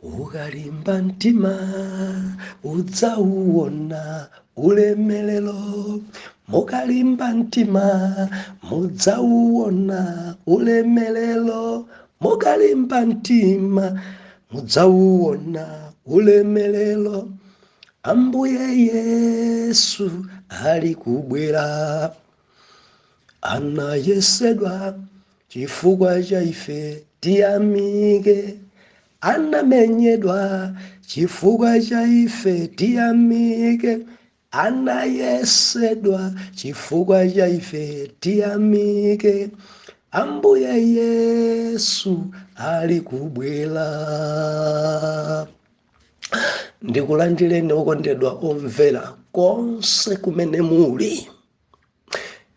Ukalimba mtima udzauona ulemelero. Mukalimba mtima mudzauona ulemelero. Mukalimba mtima mudzauona ulemelero. Ambuye Yesu ali kubwera. Anayesedwa chifukwa cha ife, tiyamike. Anamenyedwa chifukwa cha ife, tiyamike. Anayesedwa chifukwa cha ife, tiyamike. Ambuye Yesu ali kubwera. Ndikulandireni okondedwa omvera konse kumene muli.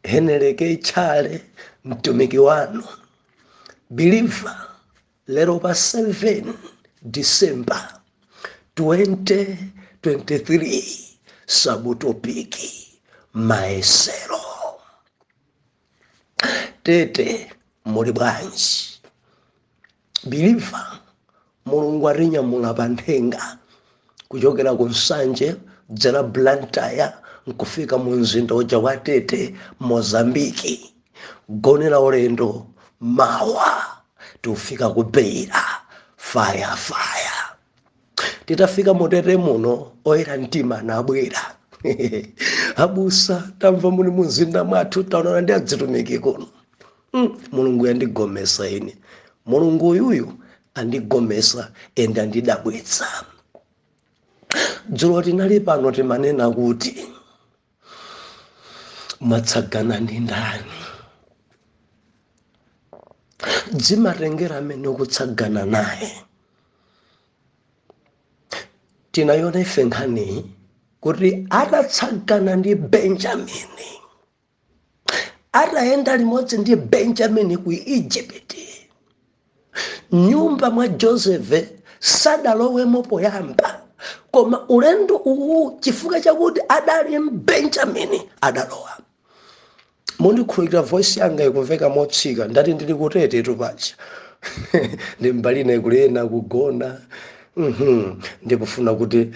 Heneleke Tchale, mtumiki wanu believer, lero pa 7 December 2023, subtopic mayesero. Tete muli bwanji, believer? Mulungu atinyamula pa nthenga kuchokera ku Nsanje dzera Blantyre nkufika mu mzinda uja wa Tete, Mozambiki. Gonera ulendo mawa tikufika ku Beira. Fire fire. Titafika mutete muno, oyera mtima anabwera: "Abusa, tamva muli mumzinda mwathu, taonana ndi adzitumiki kuno." Mulungu yandigomesa ine. Mulungu uyuyu andigomesa ende andidabwitsa. Dzulo tinali pano, timanena kuti mwatsagana ndi ndani? Dzimatengera amene ukutsagana naye. Tinayona ife nkhaniyi kuti atatsagana ndi Benjamini, atayenda limodzi ndi Benjamini ku Egypt, nyumba mwa Josefe sadalowemo poyamba, koma ulendo uwu, chifukwa chakuti adali Mbenjamini, adalowa. Mundikhululukira, voice yanga ikumveka motsika. Ndati ndili kutetetu paja, ndi mbaline kulena kugona. Ndikufuna kuti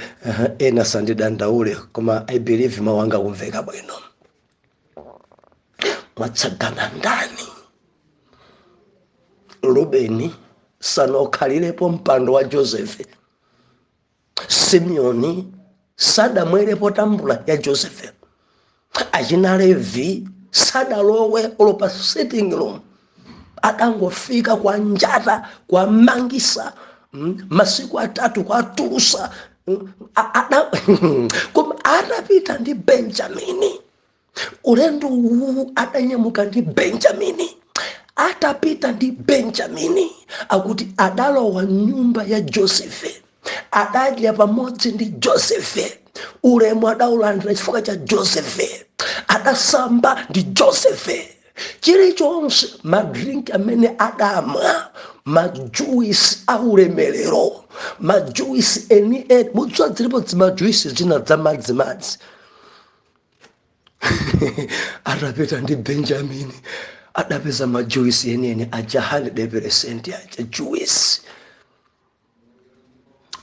ena sandidandaule, koma I believe mawu anga kumveka bwino. Mwatsagana ndani? Rubeni sanakhalirepo mpando wa Josefe. Simeoni sadamwerepo tambula ya Josefe. Achina Levi sadalowe olo pa sitting room, adangofika kwa njata kwamangisa masiku 3 kwatulusa. Koma atapita ndi Benjamini ulendo uwu, adanyamuka ndi Benjamini. Atapita ndi Benjamini, akuti adalowa nyumba ya Josefe, adadya pamodzi ndi Josefe. Ulemu adaulandira chifukwa cha Josefe. Adasamba ndi Josefe. Chilichonse, madrink amene adamwa, majuisi aulemerero, majuisi eni eni. Mudziwa zilipo zimajuisi zina za madzimadzi. Atapita ndi Benjamini, adapeza majuisi enieni aja, 100% aja juice.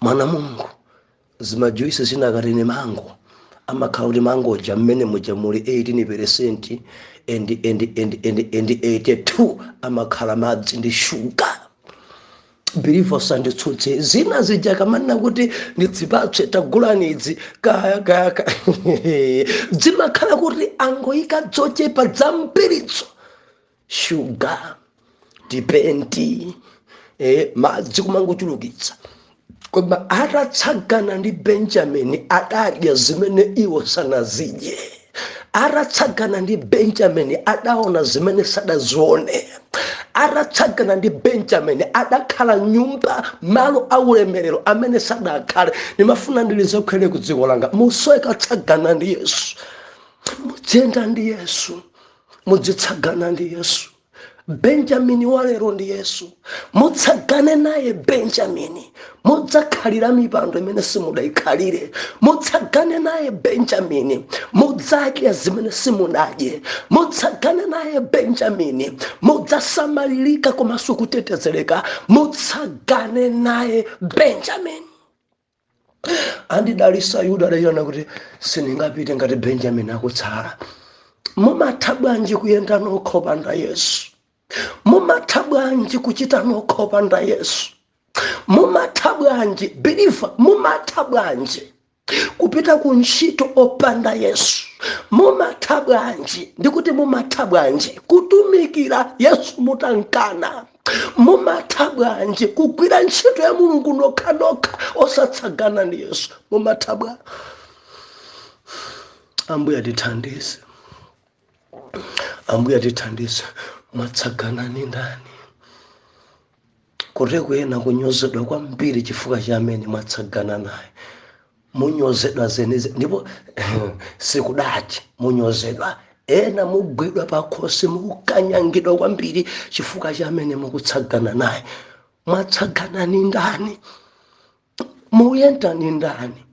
Mwana Mungu, zimajuisi zinakatini mango, amakhala kuti mangoja mmene muja muli 18% and 82 amakhala madzi ndi shuga. Believer, sanditsutse. Zina zija kamanena kuti ndizipatse, tagulani idzi, kaya kaya kaya, zimakhala kuti angoyika dzochepa dzambiridzo, shuga, tipenti, madzi kumangochulukitsa. Koma atatsagana ndi Benjamini, adadya zimene iwo sanazidye. Atatsagana ndi Benjamini, adaona zimene sadazione. Atatsagana ndi Benjamini, adakhala nyumba malo aulemerero amene sadakhale. Ndimafuna ndilizokhwere ku dziko langa. Musweka tsagana ndi Yesu, mudziyenda ndi Yesu, mudzitsagana ndi Yesu. Benjamini wa lero ndi Yesu. Mutsagane naye Benjamini, mudzakhalira mipando imene simudayikhalire. Mutsagane naye Benjamini, mudzadya zimene simunadye. Mutsagane naye Benjamini, mudzasamalirika komanso kutetezereka. Mutsagane naye Benjamini. Andidalisa Yuda adachitana kuti sindingapite ngati Benjamini akutsala. Mumatha bwanji kuyenda nokha opanda Yesu? Mumatha bwanji kuchita nokha opanda Yesu? Mumatha bwanji, believer? Mumatha bwanji kupita ku ntchito opanda Yesu? Mumatha bwanji, ndikuti mumatha bwanji kutumikira Yesu mutankana? Mumatha bwanji kugwira ntchito ya Mulungu nokhanokha osatsagana ndi Yesu? Mumatha bwanji? Ambuye atithandize, Ambuye atithandize. Mwatsagana ni ndani? Kuti kuyena kunyozedwa kwambiri chifukwa cha amene mwatsagana naye. Munyozedwa zeneze, ndipo sikudati munyozedwa, ena mugwidwa pakhosi, mukanyangidwa kwambiri chifukwa cha amene mukutsagana naye. Mwatsagana ni ndani? Muyenda ni ndani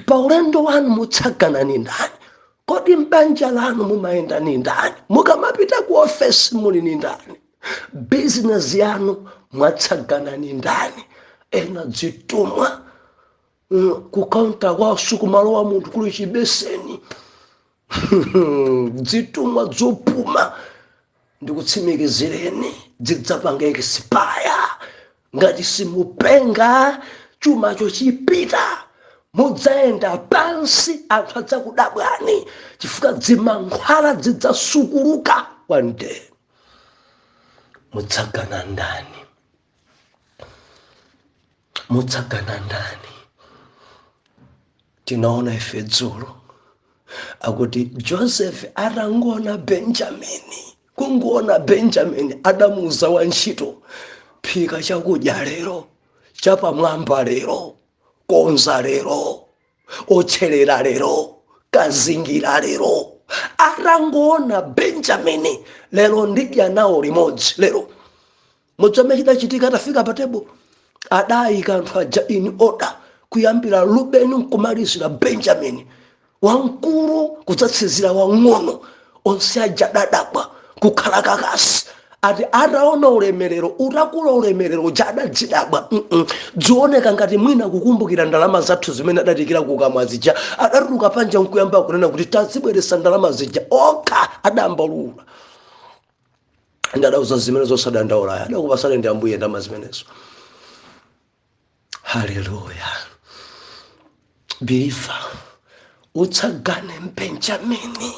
pa ulendo wanu? Mutsagana ni ndani? Kodi mbanja lanu mumayenda ni ndani? Mukamapita ku ofesi muli ni ndani? Bizinesi yanu mwatsagana ni ndani? Ena dzitumwa kukaunta kwawo sikumalowa munthu, kuli chibeseni, dzitumwa dzopuma. Ndikutsimikizireni, dzidzapanga expire ngati simupenga. Chumacho chipita, mudzayenda pansi, anthu adzakudabwani chifukwa dzimankhwala zidzasukuluka one day. Mutsagana ndani? Mutsagana ndani? Tinaona ife dzulo akuti Joseph atangoona Benjamini, kungoona Benjamini, adamuuza wantchito, "Phika chakudya lero chapamwamba lero, konza lero, otcherera lero, kazingira lero. Atangoona Benjamini, lero ndidya nawo limodzi lero." Mudzamene chidachitika, atafika pa table, adayika anthu aja in order, kuyambira Rubeni nkumalizira Benjamini, wamkulu kudzatsizira wang'ono. Onse aja adadabwa kukhala kakasi. Ati ataona ulemerero utakula, ulemerero uja, adadzidabwa. Dzioneka ngati mwina kukumbukira ndalama zathu zimene adatikira kukamwa zija. Adatuluka panja nkuyamba kunena kuti, "Tazibweresa ndalama zija." Okha adamba lula ndadauza zimene zosadandaula, adakupasani ndi Ambuye ndalama zimenezo. Haleluya! Believer, utsagane Benjamini,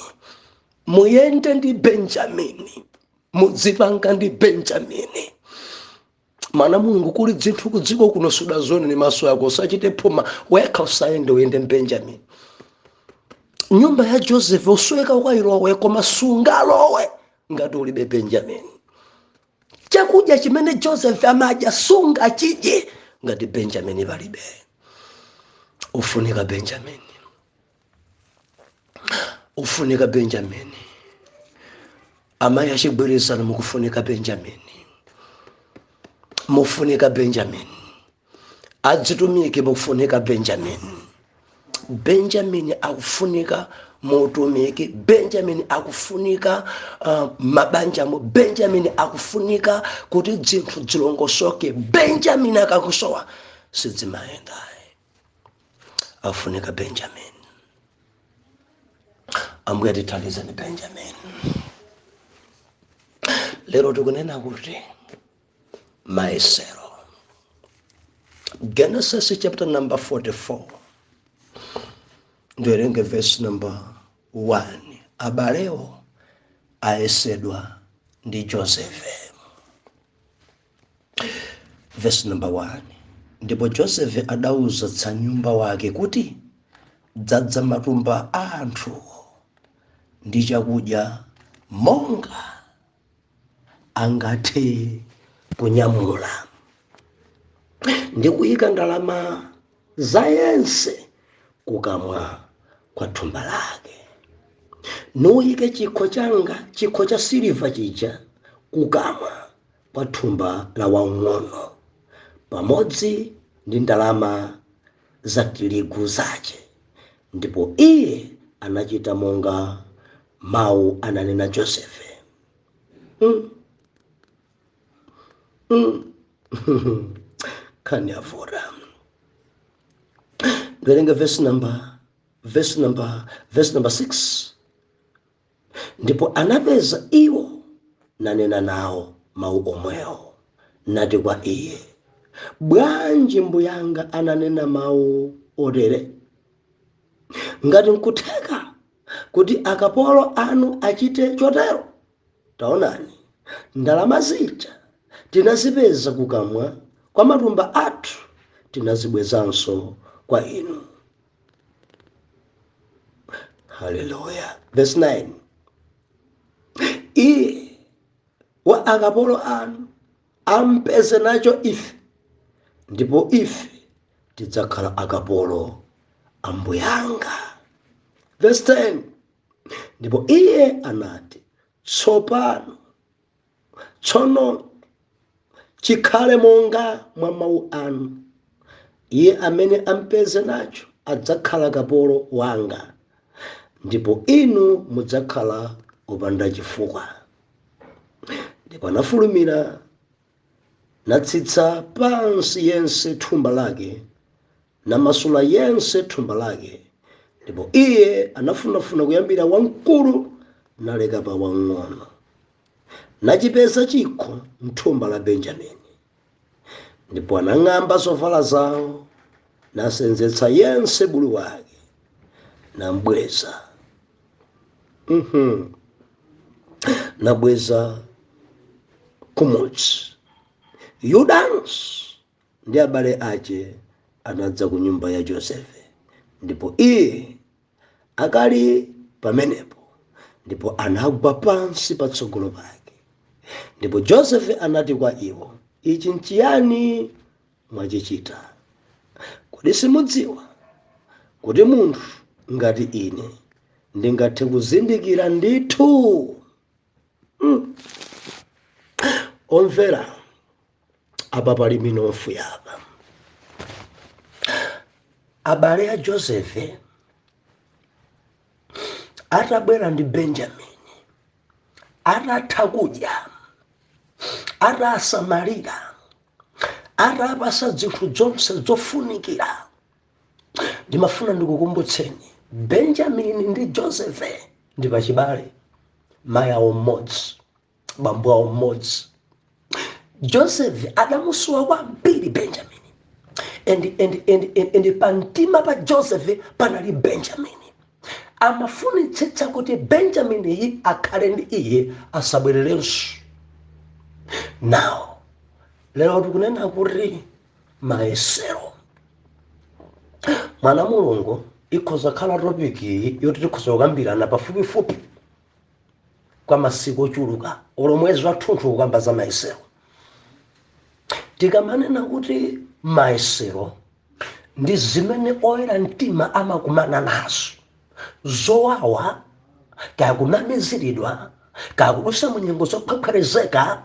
muyende ndi Benjamini, mudzipanga ndi Benjamini. Mana Mulungu, kuli dzinthu kudziko kuno sudazone ni maso yako. Usachite phuma wekha, usayende, uyende Benjamini. Nyumba ya Joseph usweka ukayilowe, koma sungalowe ngati ulibe Benjamini. Chakudya chimene Joseph amadya sungachidye ngati Benjamini palibe. Ufunika Benjamini, ufunika Benjamini. Amayi achigwirizano, mukufunika Benjamini, mufunika Benjamini. Adzitumiki, mukufunika Benjamini. Benjamini akufunika muutumiki, Benjamini akufunika mabanjamo, Benjamini akufunika kuti zinthu zilongosoke. Benjamini akakusowa sidzimayenda. Afunika Benjamin. Ambuye atithandizeni. Benjamin, lero tikunena kuti mayesero. Genesis chapter number 44, ndiwerenge verse number 1. Abalewo ayesedwa ndi Joseph. Verse number 1: Ndipo Joseph adauza tsanyumba wake kuti, "Dzadza matumba a anthu ndi chakudya monga angathe kunyamula, ndi kuyika ndalama za yense kukamwa kwa thumba lake. Nuyike chikho changa, chikho cha siliva chija, Kukamwa kwa thumba la wamng'ono pamodzi ndi ndalama za tirigu zace. Ndipo iye anachita monga mawu ananena Josefe. Nkhani yavuta. Ndiwerenge verse number 6. Ndipo anapeza iwo, nanena nawo mawu omwewo, nati kwa iye, "Bwanji mbuyanga ananena mawu otere? Ngati nkutheka kuti akapolo anu achite chotero, taonani, ndalama zija tinazipeza kukamwa kwa matumba athu, tinazibwezanso kwa inu." Haleluya. Verse 9: Iye wa akapolo anu ampeze nacho ife, ndipo ife tidzakhala akapolo ambuyanga. Verse 10: Ndipo iye anati, "Tsopano tsono chikhale monga mwa mawu anu. Iye amene ampeze nacho adzakhala kapolo wanga, ndipo inu mudzakhala opanda chifukwa." Ndipo anafulumira, natsitsa pansi yense thumba lake, namasula yense thumba lake. Ndipo iye anafunafuna kuyambira wamkulu naleka pa wamng'ono, nachipeza chikho mthumba la Benjamini. Ndipo anang'amba zovala zawo, nasenzetsa yense bulu wake, nambweza nabweza kumudzi. Yudanso ndi abale ace anadza ku nyumba ya Josefe, ndipo iye akali pamenepo, ndipo anagwa pansi patsogolo pake. Ndipo Josefe anati kwa iwo, "Ichi nchiyani mwachichita? Kodi simudziwa kuti munthu ngati ine ndingathe kuzindikira ndithu?" Omvera, apa pali minofu yapa. Abale a Josefe atabwera ndi Benjamini, atatha kudya, atasamalira, atapasa zinthu zonse zofunikira, ndimafuna ndikukumbutseni, Benjamini ndi Josefe ndi pachibale, mayi awo mmodzi, bambo awo mmodzi. Joseph adamusowa kwambiri Benjamini, and pamtima pa Joseph panali Benjamini. Amafunitsitsa kuti Benjamini iyi akhale ndi iye, asabwererenso. Now lero tikunena kuti mayesero. Mwana Mulungu, ikhoza khala topic iyi yoti tikhoza kukambirana pafupifupi kwa masiku ochuluka olo mwezi wathunthu, kukamba za mayesero. Tikamanena kuti mayesero ndi zimene oyera mtima amakumana nazo, zowawa, kaya kunamiziridwa, kaya kudusa munyengo zokhwekhwerezeka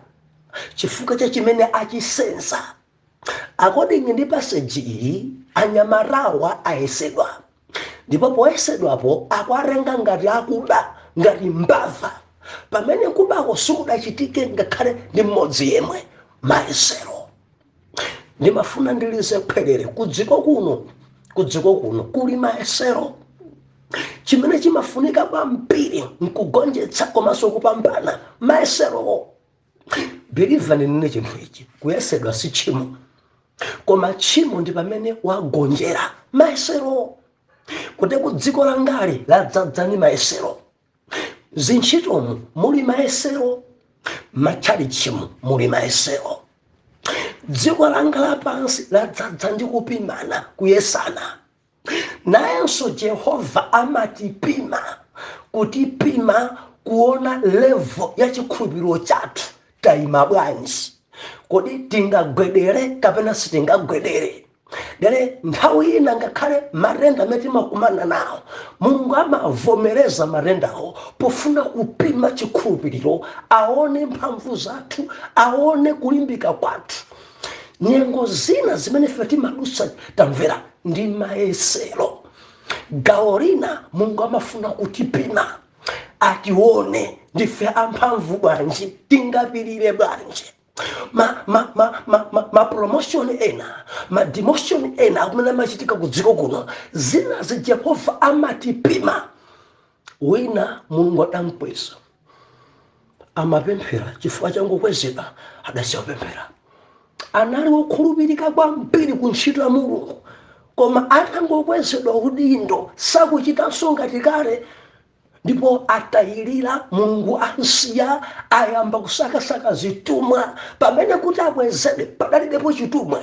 chifukwa cha chimene achisenza. According ndi passage iyi, anyamatawa ayesedwa, ndipo poyesedwapo akuatenga ngati akuba, ngati mbava, pamene kubako sikudachitike ngakhale ndi mmodzi yemwe. Mayesero. Ndimafuna ndilize khwerere kudziko kuno. Kudziko kuno kuli mayesero. Chimene chimafunika kwambiri nkugonjetsa komanso kupambana mayeserowo. Believer, ndinene chinthu ichi: kuyesedwa si tchimo, koma tchimo ndi pamene wagonjera mayesero. Kuti ku dziko langali ladzadza ndi mayesero. Zintchitomu muli mayesero, matchalichimu muli mayesero. Dziko langa lapansi ladzadza ndi kupimana, kuyesana. Nayenso Jehova amatipima, kutipima kuona level ya chikhulupiriro chathu, tayima bwanji? Kodi tingagwedere kapena sitingagwedere? Dere nthawi ina ngakhale matenda amene timakumana nawo, Mulungu amavomereza matendawo pofuna kupima chikhulupiriro, aone mphamvu zathu, aone kulimbika kwathu. Nyengo zina zimene ife timadutsa, tamvera, ndi mayesero. Gawo lina Mulungu amafuna kutipima, atione ndife amphamvu bwanji, tingapirire bwanji. Ma promotion ena, ma demotion ena akumene amachitika ku dziko kuno, zinazi Jehova amatipima. Wina Mulungu adamkweza, amapemphera, chifukwa changokwezedwa adasiya kupemphera. Anali wokhulupirika kwambiri ku ntchito ya Mulungu, koma atangokwezedwa udindo sakuchitanso ngati kale, ndipo atayilira Mulungu, ansiya, ayamba kusakasaka zitumwa, pamene kuti akwezedwe padalibepo chitumwa.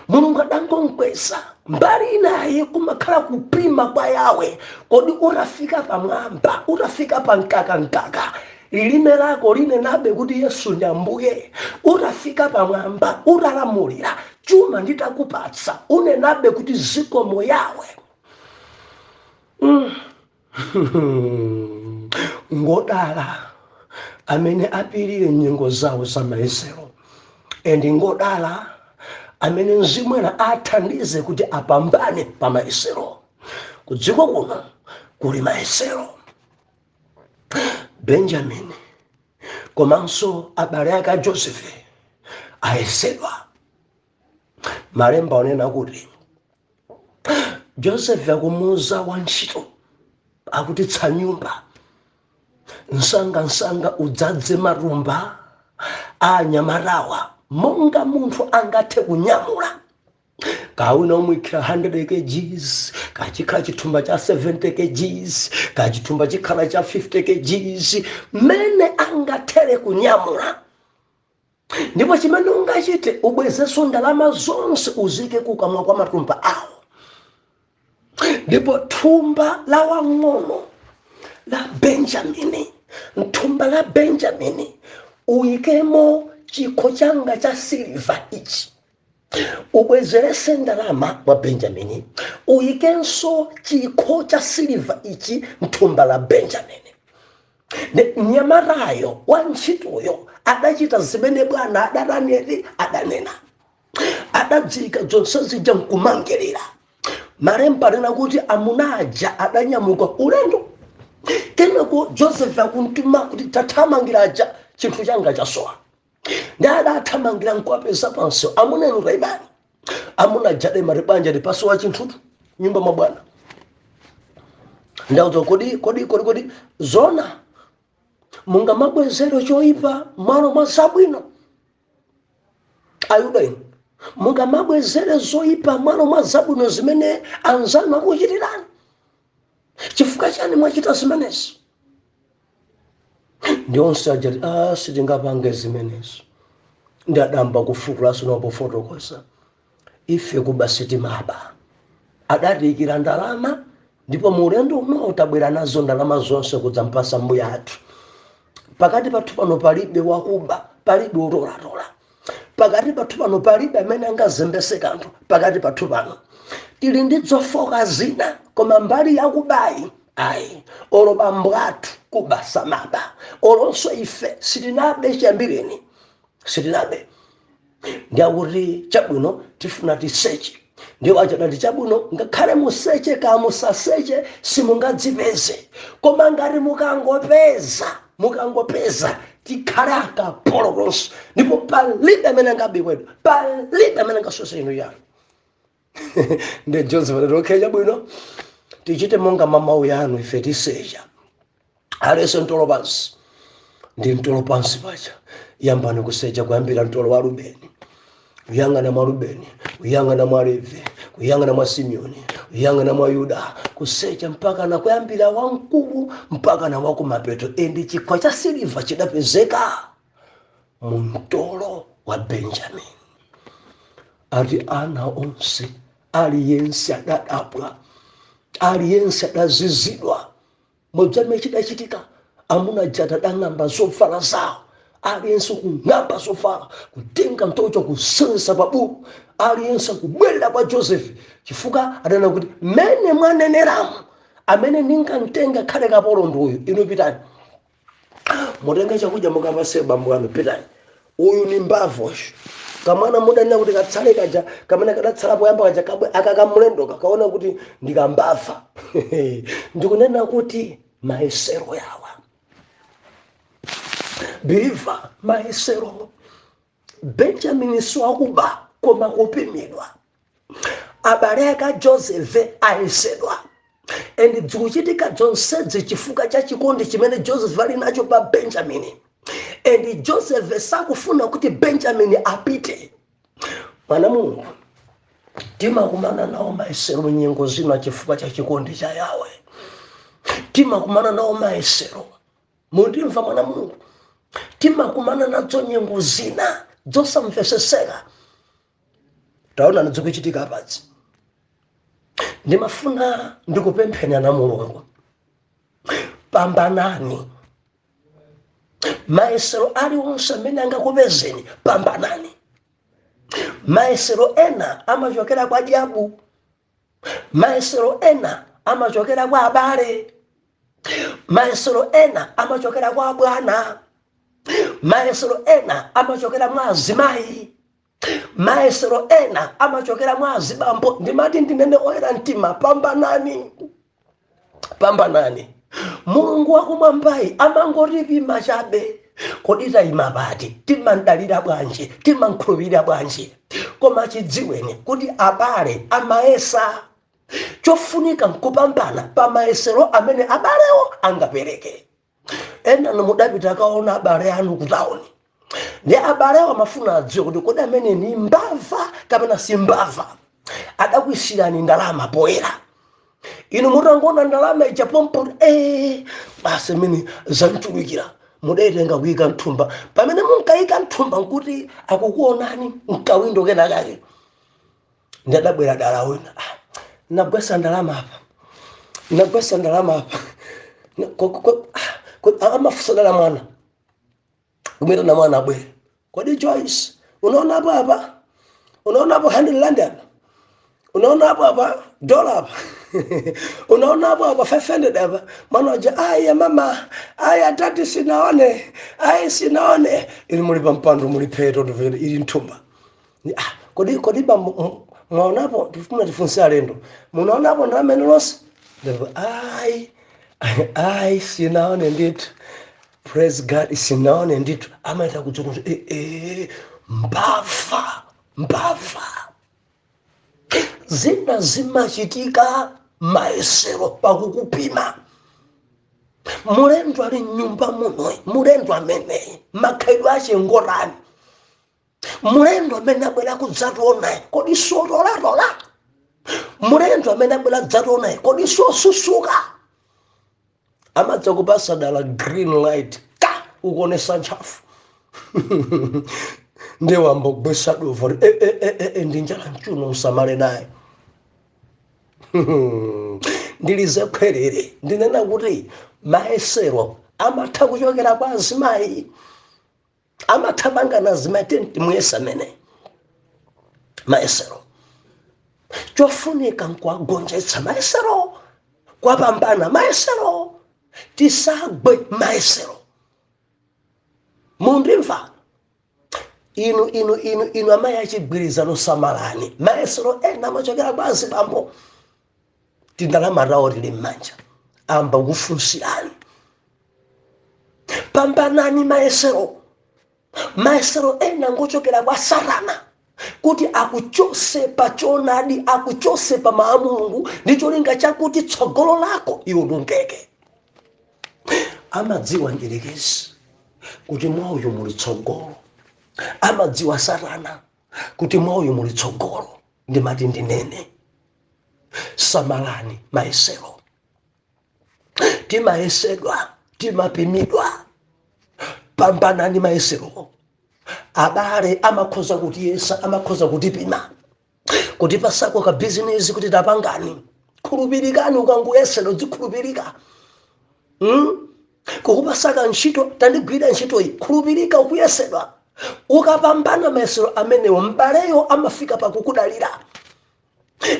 Mulungu adangokweza. Mbali inayi kumakhala kupima kwa Yawe. Kodi utafika pamwamba, utafika pa mkakankaka, lilime lako linenabe kuti Yesu ndi Ambuye? Utafika pamwamba, utalamulira chuma nditakupatsa, unenabe kuti zikomo Yawe? Ngodala amene apirire nyengo zawo za mayesero, and ngodala amene Mzimu ena athandize kuti apambane pa mayesero. Ku dziko kuno kuli mayesero. Benjamin komanso abale ake a Josefe ayesedwa. Malemba onena kuti Josefe akumuuza wantchito akuti, "Tsa nyumba msangamsanga, udzadze matumba a anyamatawa monga munthu angathe kunyamula. Kawina umwikira 100 kgs, kachikhala chithumba cha 70 kgs, kachithumba chikhala cha 50 kgs, mmene angathere kunyamula. Ndipo chimene ungachite, ubwezenso ndalama zonse, uzike kukamwa kwa matumba awo. Ndipo thumba la wang'ono la Benjamini, thumba la Benjamini uyikemo chikho changa cha siliva ichi. Ubwezerese ndalama mwa Benjamini, uyikenso chikho cha siliva ichi mthumba la Benjamini." Mnyamatayo wantchitoyo adachita zimene bwana adataneti adanena, adadzika zonse zija nkumangirira. Malemba anena kuti amuna aja adanyamuka ulendo. Kenako Joseph akuntuma kuti, "Tathamangira aja, chinthu changa chasowa." Ndi adathamangira nkuwapeza pansi. "Amuna inu, taimani." Amuna aja ademati, "Banja lipasowa chinthutu nyumba mwa bwana." Ndauza, "Kodi, kodi, kodi, kodi zona mungamabwezero choyipa malo mwa zabwino? Ayuda inu, mungamabwezere zoyipa malo mwa zabwino zimene anzanu akuchitirani? Chifukwa chani mwachita zimenezi?" Ndi onse ajati, "Ah, sitingapange zimenezi." Ndi adamba kufukulanso napofotokoza, "Ife kuba sitimaba, adatiyikira ndalama, ndipo mu ulendo uno tabwera nazo ndalama zonse kudzampasa mbuya athu. Pakati pathu pano palibe wakuba, palibe utolatola. Pakati pathu pano palibe amene angazembese kanthu. Pakati pathu pano tili ndi zofoka zina, koma mbali yakubayi ayi. Olo bambo athu kuba samaba, olonso ife sitinabe, chiyambireni sitinabe." Ndiyakuti, "Chabwino, tifuna tiseche." Ndiwo achadati, "Chabwino, ngakhale museche ka musaseche simungadzipeze, koma ngati mukangopeza, mukangopeza, tikhale akapolo konse, ndipo palibe amene angabikwedwa, palibe amene angasose chinthu chanu." Ndi Joseph adati, "Okay, chabwino, tichite monga mamawu yanu, ife tisecha. Alese mtolo pansi." Ndi mtolo pansi pacha, yambani kusecha, kuyambira mtolo wa Rubeni, kuyang'ana mwa Rubeni, kuyang'ana mwa Levi, kuyang'ana mwa Simeoni, kuyang'ana mwa Yuda, kusecha mpaka na kuyambira wamkulu mpaka na wakumapeto. And chikho cha siliva chidapezeka mu mtolo wa Benjamin. Ati ana onse, aliyense adadabwa, aliyense adazizidwa. Modzamene chidachitika, amuna jata adang'amba zovala zawo, aliyense kung'amba zovala, kutenga mtocho kusensa pa bulu. Aliyense kubwerera kwa Joseph, chifukwa adanena kuti mmene mwaneneramo, amene ndingamtenga khale kapolo ndi uyu. Inu pitani mutenge chakudya mukapase bambo anu, pitani, uyu ni mbavu. Kamwana mudanena kuti katsale kaja, kamene kadatsala poyamba kaja, kabwe akakamulendo kakaona kuti ndikambava. Ndikunena kuti mayesero yawa, believer, mayesero. Benjamin siwakuba, koma kupimidwa. Abale aka Joseph ayesedwa, and zikuchitika zonsezi chifukwa cha chikondi chimene Joseph ali nacho pa Benjamin, and Joseph sakufuna kuti Benjamin apite. Mwana Mulungu, timakumana nawo mayesero nyengo zino chifukwa cha chikondi cha Yawe. Timakumana nawo mayesero. Mundimva, mwana Mulungu? Timakumana nazo nyengo zina zosamveseseka. Taona zikuchitika apadzi. Ndimafuna ndikupempheni na Mulungu, pambanani mayesero aliwonse amene angakupezeni. Pambanani. Mayesero ena amachokera kwa diabu, mayesero ena amachokera kwa abale, mayesero ena amachokera kwa abwana, mayesero ena amachokera mwa azimayi, mayesero ena amachokera mwa azibambo. Ndimati ndinene oyera mtima, pambanani, pambanani. Mulungu wakumwambayi amangotipima chabe. Kodi tayima pati? Timandalira bwanji? Timankhulupirira bwanji? Koma chidziweni kuti abale amayesa. Chofunika nkupambana pa mayesero amene abalewo angapereke. Ena mudapita kaona abale anu kutawuni, ndi abalewo amafuna adziwe kuti kodi amene ni mbava kapena si mbava. Adakwisirani ndalama poyera. Inu mutangoona ndalama ija pompo, basi, imene zanchulukira, mudaitenga kuyika mthumba. Pamene munkayika mthumba, nkuti akukuonani mkawindo kena kake. Ndi adabwera dala wina, "Ah, nagwesa ndalama apa, nagwesa ndalama apa." Amafusa dala mwana, kumwitana mwana abwere. "Kodi Joyce, unaonapo apa? Unaonapo R100 apa? Unaonapo apa dola apa? Unaonapo apa 500 apa?" Mwana waja, "Aya mama, aya tati, sinaone, ayi, sinaone." Ili muli pampando, muli pheto, ili mthumba. "Ah, kodi bambo, mwaonapo? Tifuna tifunse alendo, munaonapo ndalama ine lonse?" Ndipo, "Ayi, ayi, sinaone ndithu. Praise God, sinaone ndithu." Amaita kudzoka kuti mbava, mbava. Zina zimachitika mayesero pakukupima. Mulendo ali mnyumba muno, mulendo ameneyi makhalidwe ache ngotani? Mulendo amene abwera kudzationa, kodi sotolatola? Mulendo amene abwera kudzationa, kodi sosusuka? Amadza kupasa dala green light ka ukuonesa ntchafu, ndiye wambogwesa dovu. E, e, e, e, e, ndi njala mchuno, usamale naye. Ndilize khwerere, ndinena kuti mayesero amatha kuchokera kwa azimayi. Amathamanga na azimayi, timuyesa amene mayesero. Chofunika nkuwagonjetsa mayesero, kwapambana mayesero. Tisagwe mayesero. Mundimva inu, inu, inu, inu amayi achigwirizano, samalani. Mayesero ena amachokera kwa azibambo. Tindalama tawo tili m'manja, amba kufunsirani. Pambanani mayesero. Mayesero ena ngochokera kwa Satana kuti akuchose pa choonadi, akuchose pa mawu a Mulungu, ndi cholinga chakuti tsogolo lako iwonongeke. Amadziwa mdierekezi kuti mwa uyu muli tsogolo. Amadziwa Satana kuti mwa uyu muli tsogolo. Ndimati ndinene, samalani mayesero. Timayesedwa, timapimidwa. Pambanani mayesero. Abale amakhoza kutiyesa, amakhoza kutipima, kutipasako ka bizinesi kuti tapangani. Khulupirikani. Ukangoyesera, udzikhulupirika, Kukupasaka ntchito, "Tandigwira ntchito iyi." Khulupirika. Ukuyesedwa. Ukapambana mayesero amenewo, m'baleyo amafika pakukudalira.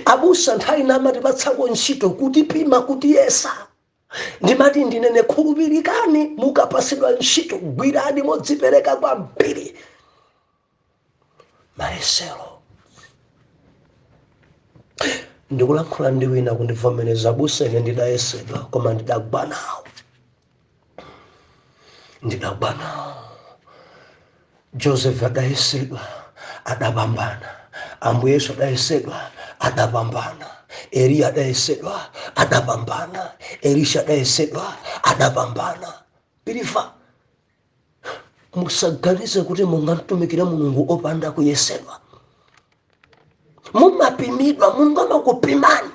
Abusa nthawi ina amatipatsako ntchito kutipima, kutiyesa. Ndimati ndinene, khulupirikani mukapasidwa ntchito, gwirani modzipereka kwambiri. Mayesero. Ndikulankhula ndi wina kundivomereza, abusa ine ndidayesedwa koma ndidagwa nawo, ndidagwa nawo. Joseph adayesedwa, adapambana. Ambuye Yesu adayesedwa, adapambana. Eliya adayesedwa, adapambana. Elisha adayesedwa, adapambana. Believer, musaganize kuti mungamtumikire Mulungu opanda kuyesedwa. Mumapimidwa, Mulungu amakupimani.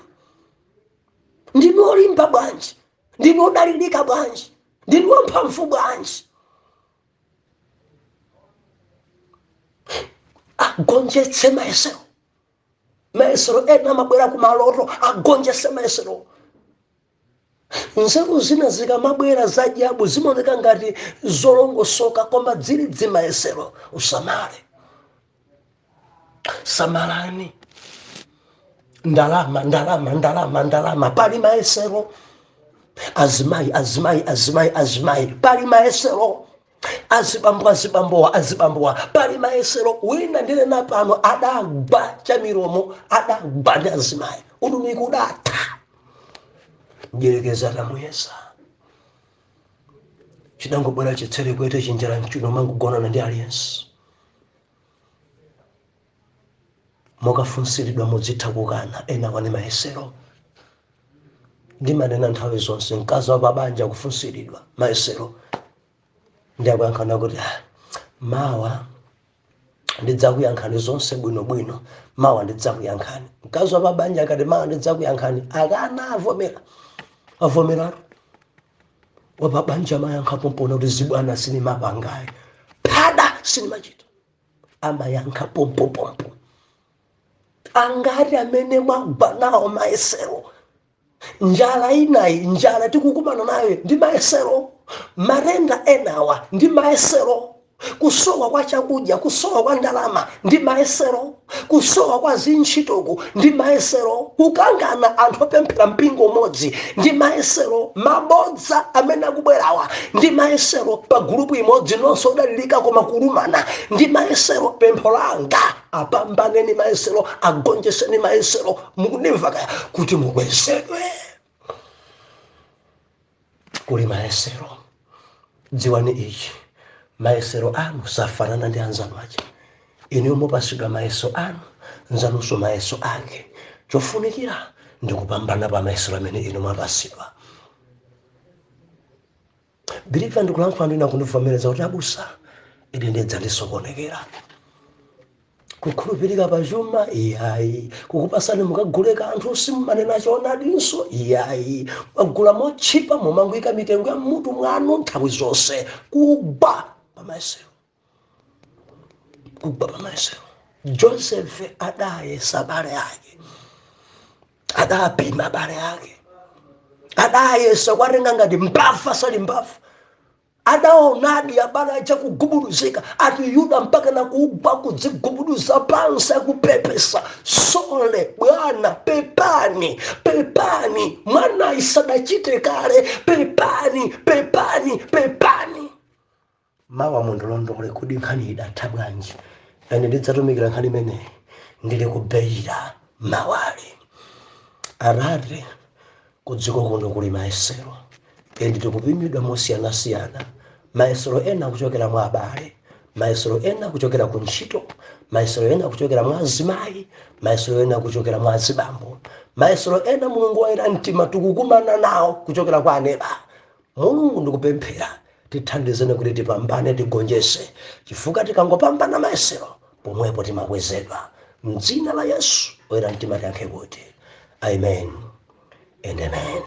Ndinu olimba bwanji? Ndinu odalirika bwanji? Ndinu wamphamvu bwanji? Agonjetse mayesero. Mayesero ena amabwera kumaloto, agonjetse mayesero. Nzeru zina zikamabwera zajabu zimaoneka ngati zolongosoka, koma zili dzimayesero. Usamale, samalani. Ndalama, ndalama, ndalama, ndalama, pali mayesero. Azimayi, azimayi, azimayi, azimayi, pali mayesero. Azibambo, azibambowa, azibambowa, pali mayesero. Wina ndinena pano adagwa chamiromo, adagwa ndi azimayi, utumiki udatha. Mdierekezi atamuyesa, chidangobwera chitserekwete chinjala mchuno, mangogonana ndi aliyense. Mukafunsiridwa mudzitha kukana. Ena wani mayesero. Ndimanena nthawi zonse, mkazi wa pabanja kufunsiridwa mayesero, ndi akuyankhana kuti, mawa ndidzakuyankhani zonse bwinobwino, mawa ndidzakuyankhani. Mkazi wa pabanja akati mawa ndidzakuyankhani, akana, avomera, avomeratu. Wapabanja amayankha pompona kuti zibwana sinimapangayi, phada sinimachita, amayankha pompopompo. Angati amene mwagwa nawo mayesero? Njala inayi, njala tikukumana nayo ndi mayesero. Matenda enawa ndi mayesero. Kusowa kwa chakudya, kusowa kwa ndalama ndi mayesero. Kusowa kwa zintchitoku ndi mayesero. Kukangana anthu opemphera mpingo umodzi ndi mayesero. Mabodza amene akubwerawa ndi mayesero. Pa gulupu imodzi nonse odalirika koma kulumana ndi mayesero. Pempho langa, apambaneni mayesero, agonjeseni mayesero. Mukundimva kaya kuti mukwezedwe? Kuli mayesero. Dziwani ichi, mayesero anu safanana ndi anzanu aja. Inu mupasidwa mayeso anu, nzanunso mayeso ake. Chofunikira ndi kupambana pa mayesero amene inu mwapasidwa. Believer, ndikulankhula ndina kundivomereza kuti abusa ine ndidzandisokonekera. Kukhulupirika pa chuma iyayi, kukupasani mukagule kanthu simumanena choonadinso iyayi, mwagula motchipa mumanguyika mitengo ya mmutu mwanu nthawi zonse. Kugwa pa mayesero, kugwa pa mayesero. Joseph adayesa abale ake, adapima abale ake, adayesa kwatenga ngati mbava sali mbava. Adaonadi abale aja kugubuduzika, ati Yuda mpaka na kugwa kudzigubuduza pansi akupepesa, sole bwana, pepani, pepani, mwana isadachite kale, pepani, pepani, pepani. Mawa mundilondole kuti nkhani idatha bwanji. Ine ndidzatumikira nkhani imeneyi ndili kubeira mawali. Arate kudziko kuno kuli mayesero, ende tikupimidwa mosiyanasiyana. Mayesero ena kuchokera mwa abale, mayesero ena kuchokera ku ntchito, mayesero ena kuchokera mwa azimayi, mayesero ena kuchokera mwa azibambo, mayesero ena Mulungu woyera mtima tikukumana nawo kuchokera kwa aneba. Mulungu ndikupemphera tithandizeni kuti tipambane, tigonjese, chifukwa tikangopambana mayesero pomwepo timakwezedwa. Mdzina la Yesu oyera mtima tiyankhe kuti amen and amen.